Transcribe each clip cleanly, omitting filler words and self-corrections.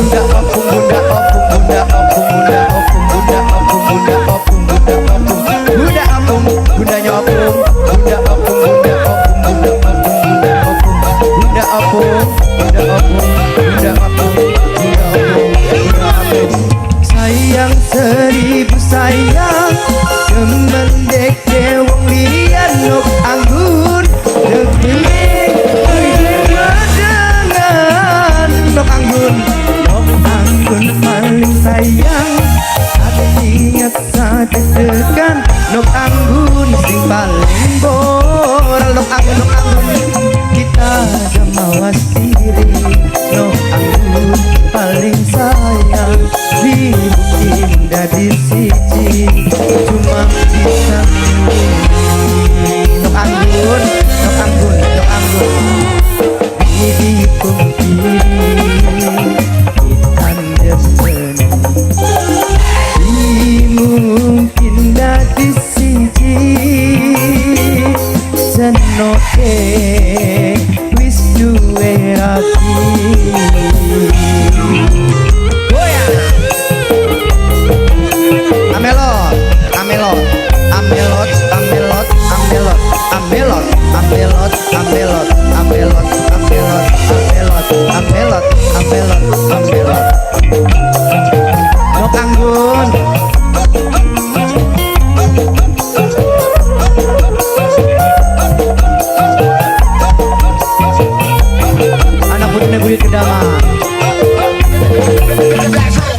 Bunda Opung, Bunda Opung, Bunda Opung, Bunda Opung, Bunda Opung, Bunda Opung, Bunda Opung, Bunda Opung, Bundanya Opung, Bunda Opung, Bunda Opung, Bunda Opung, Bunda Opung, Bunda Opung, Bunda Opung, Bunda Opung, Bunda Opung, Bunda Opung. Sayang seribu sayang, demen deke wong liya, Nok Anggun demi dengan Nok Anggun. Nok Anggun paling sayang, hatinya deg-degan. Nok Anggun sing paling boral. Nok Anggun, Nok Anggun, kita gak mawas diri. Nok Anggun paling sayang, dibuktiin dari siji cuma bisa. Nok Anggun, Nok Anggun, Nok Anggun, dipungkiri kita demen mungkin dadi siji. Senoke wis duwe rabi. Goyang. Amelot, amelot, amelot, amelot, amelot, amelot, amelot, amelot, amelot, amelot, amelot, amelot, amelot, amelot. Nok Anggun. Anak putune Buyut Kedaman.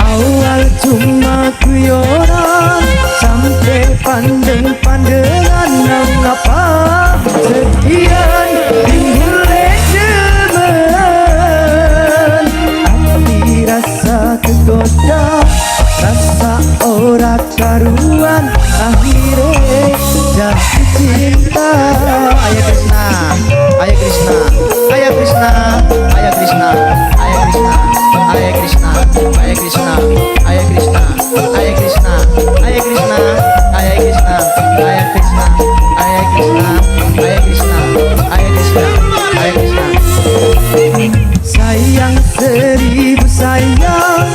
Awal cuma guyonan sampai pandeng-pandengan, nang apa sekian timbul demen. Hati rasa kegoda, rasa ora karuan, akhirnya jatuh cinta. Ayah Krishna, Ayah Krishna, Ayah Krishna, Ayah Krishna, Ayah Krishna, Ayah Krishna, Ayah Krishna, Ayah Krishna, Ayah Krishna, Ayah Krishna, Ayah Krishna, Ayah Krishna, Ayah Krishna, Ayah Krishna, Ayah Krishna, Ayah Krishna. Sayang seribu sayang,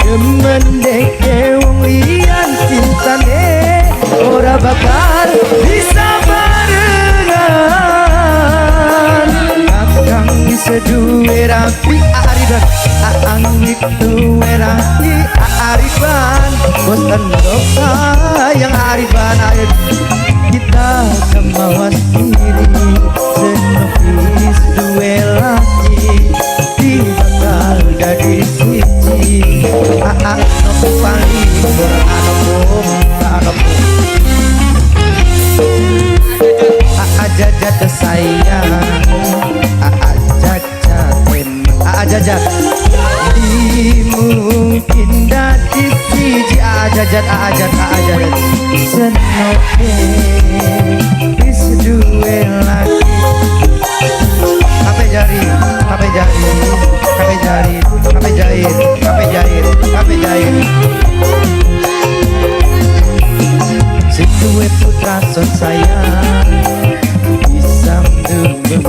demen deke wong liyan, cintane ora bakal bisa barengan. Kakang wis duwe rabi, Aridan Aang duwe rabi, Ariban bos endok sayang. Ariban, ayo kita kemawas diri. Senok wis duwe laki, di bakal dadi siji. Aang nok paling ora anok. Aa Jajat sayang, Aa Jajat, Aa Jajat di mungkin dadi siji. Aa Jajat, Aa Jajat, Aa Jajat, senoke wis duwe laki. Kape jari, kape jari, kape jari, kape jahit, kape jahit, kape jahit. Sing duwe putra son sayang bisa ndemeni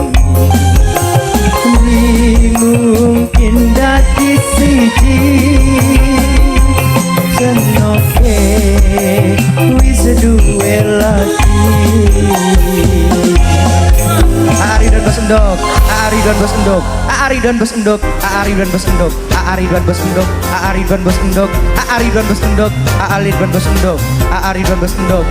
mungkin dadi siji. Senoke wis duwe laki. Ari dan Bos Endok, Ari dan Bos Endok, Ari dan Bos Endok, Ari dan Bos Endok, Ari dan Bos Endok, Ari dan Bos Endok, Ari dan Bos Endok, Ari dan Bos Endok, Ari dan Bos Endok.